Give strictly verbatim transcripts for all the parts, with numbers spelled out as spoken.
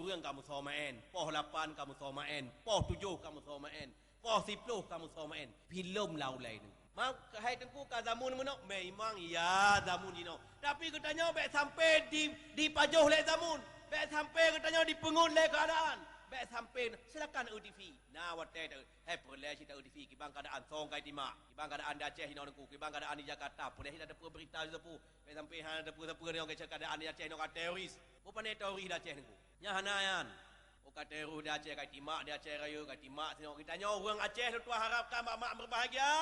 Ureuëng ka meusoe maén, poh lapan ka meusoe maén, poh tujoh ka meusoe maén, poh siplôh ka meusoe maén. Filem laulai nyoe. Mak, hai Teungku, ka zamun meunoe? Memang ya, zamun jinoe. Tapi geutanyoe bék sampai di, dipajoh lé zamun. Bék sampai geutanyoe dipeungon lé keuadaan. Bék sampai, silakan eu T V. Na watée ta-, hai peureulée cit ta-, eu T V, kiban keuadaan song kai timak. Kiban keuadaan di Aceh inoe Teungku. Kiban keuadaan di Jakarta. Peureulée cit ta-, teupeue beurita sapeue. Bék sampai hana teupeue-teupeue nyoe keuadaan di Aceh inoe ka teroris. Peue pané teroris di Aceh Teungku? Nyan hana nyan. Oh, ka teroris di Aceh, ka timak di Aceh Raya, ka timak sinoe. Geutanyoe ureuëng Aceh, lôn tuan harapkan mak-mak berbahagia,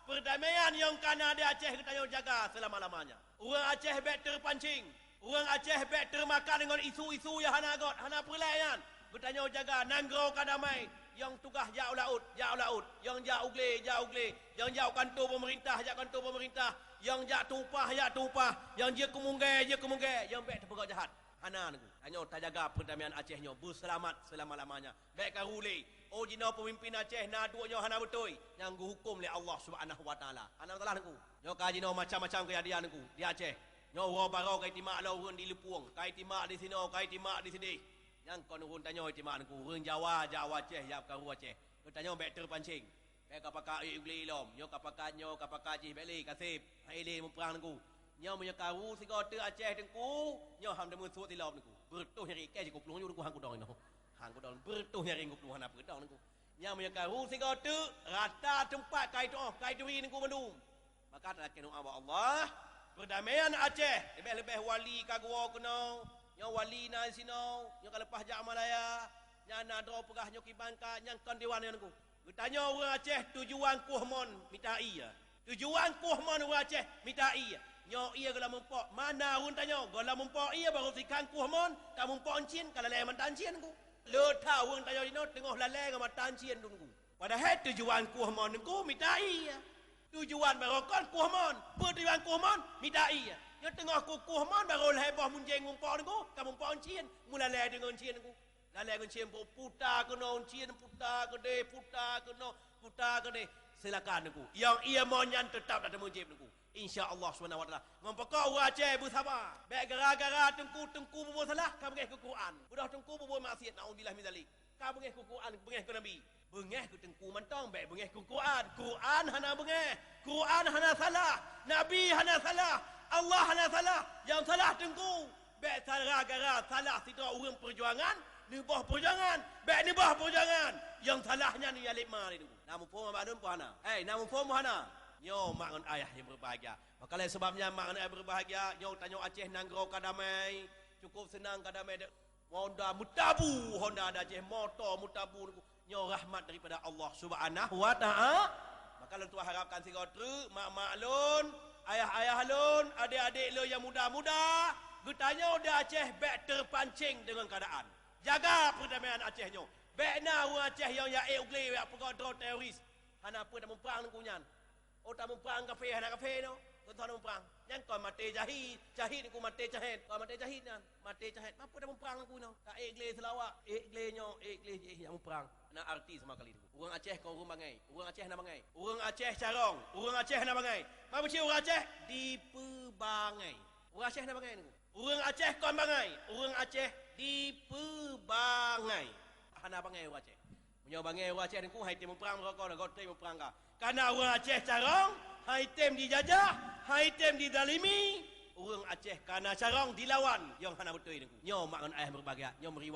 perdamaian nyang ka na di Aceh geutanyoe jaga selama-lamanya. Ureuëng Aceh bék terpancing. Ureuëng Aceh bék termakan ngon isu-isu nyang hana göt, hana peureulée nyan. Geutanyoe jaga nanggroe ka damai. Nyang tugaih jak u laôt, jak u laôt. Nyang jak u glé, jak u glé. Nyang jak u kantô peumeurintah, jak kantô peumeurintah. Nyang jak tupah, jak tupah. Nyang jeuet keu munggée, jeuet keu munggée. Nyang bék teupeugah jahat. Hana Teungku. Tanyoe tajaga perdamaian Aceh nyoe beuseulamat selama-lamanya. Bék karu lé. Oh, jinoe peumimpin Aceh na duek nyoe hana beutôi, nyang geuhuköm lé Allah Subhanahu wa Taala. Hana masalah Teungku. Nyoe ka jinoe macam-macam keujadian Teungku di Aceh. Nyoe uroe barô ka itimak lom ureuëng di Leupung, ka itimak di sinoe, ka itimak di sidéh. Nyang kon ureuëng tanyoe itimak Teungku, ureuëng Jawa, Jawa Aceh, jak karu Aceh. Geutanyoe bék terpancing. Bék ka pakat ék glé lom, nyoe ka pakat nyoe, ka pakat jih bék lé, ka sép. Hai lé muprang Teungku. Nyoe meunyoe karu sigoe teuk Aceh Teungku, nyoe ham deungon suet silom Teungku. Beureutoh nyang rikée jikuplueng nyoe Teungku, han kudong inoe. Han kudong, beureutoh nyang rikée kuplueng hana peue dong Teungku. Nyoe meunyoe karu sigoe teuk, rata teumpat kai tuoh, kai turi Teungku mandum. Maka talakée doa bak Allah, perdamaian Aceh, leubeh-leubeh wali ka geuwoe keunoe, nyoe wali na sinoe, nyoe ka leupah jak Malaya, nyan na droe peugah nyoe kiban ka, nyang kon dewan nyan Teungku. Geutanyoe ureuëng Aceh tujuan kueh mon mita ié. Tujuan kueh mon ureuëng Aceh mita ié. Nyoe ié gohlom muphom. Mana ureuëng tanyoe gohlom muphom ié barô sikhan kueh mon, ka muphom euncien, ka lalée mata euncien Teungku. Le that ureuëng tanyoe jinoe teungoh lalée ngon mata euncien Teungku. Padahai tujuan kueh mon Teungku mita ié. Tujuan barô kon kueh mon. Peue tujuan kueh mon? Mita ié. Nyoe teungoh kukueh mon barô lhée boh munjéng muphom Teungku, ka muphom euncien, meulalée deungon euncien Teungku. Lalée ngon euncien, puta keunoe euncien, puta keudeh, puta keunoe, puta keudeh. Silakan Teungku. Nyang ié mon nyan teutap tateumeujieb Teungku. Insya Allah Subhanahu wa Taala. Ngon pokok ureuëng Aceh beusaba. Bék gara-gara Teungku, Teungku bubuet salah, ka beungéh keu Quran. Beudôh Teungku bubuet maksiat, naudzubillah min zalik. Ka beungéh keu Quran, beungéh keu Nabi. Beungéh keu Teungku mantong, bék beungéh keu Quran. Quran hana beungéh. Quran hana salah. Nabi hana salah. Allah hana salah. Nyang salah Teungku. Bék gara-gara salah sidroe ureuëng peujuangan, neuboh peujuangan, bék neuboh peujuangan. Nyang salah nyan nyaleb ma lé Teungku. Na muphom bak lôn peue hana? Hei, na muphom peue hana? Nyoe mak ngon ayah nyang berbahagia. Maka lé sabab nyan mak ngon ayah berbahagia, nyoe tanyoe Aceh nanggroe ka damai, cukup seunang ka damai. Honda meutabu, Honda di Aceh, moto meutabu Teungku. Nyoe rahmat daripada Allah Subhanahu wa Taala. Maka lôn tuan harapkan sigoe treuk, mak-mak lôn, ayah-ayah lôn, adék-adék lôn nyang muda-muda, geutanyoe di Aceh bék teupancéng deungon keuadaan. Jaga peurdamaian Aceh nyoe. Bék na ureuëng Aceh nyang jak ék u glé jak peugot droe teroris. Hana peue tamuprang Teungku nyan. Oh, tamuprang kafé hana kafé nyoe. Kon soe tamuprang. Nyan kon maté syahid. Syahid Teungku maté syahid. Kon maté syahid nyan. Maté syahid. Mapeue tamuprang Teungku nyoe? Ka ék glé seulawak. Ék glé nyoe, ék glé jih nyang muprang. Na arti sama kali Teungku. Ureuëng Aceh kon ureuëng bangai. Ureuëng Aceh hana bangai. Ureuëng Aceh carông. Ureuëng Aceh hana bangai. Mapeue cit ureuëng Aceh? Dipeubangai. Ureuëng Aceh hana bangai Teungku. Ureuëng Aceh kon bangai. Ureuëng Aceh dipeubangai. Hana bangai ureuëng Aceh. Meunyoe bangai ureuëng Aceh Teungku, han item muprang meurokok, gob treb muprang ka. Kana ureuëng Aceh carông, han item jijajah, han item jizalimi. Ureuëng Aceh kana carông dilawan, nyang hana beutôi Teungku. Nyoe mak ngon ayah meureubagia, nyoe meuriwa.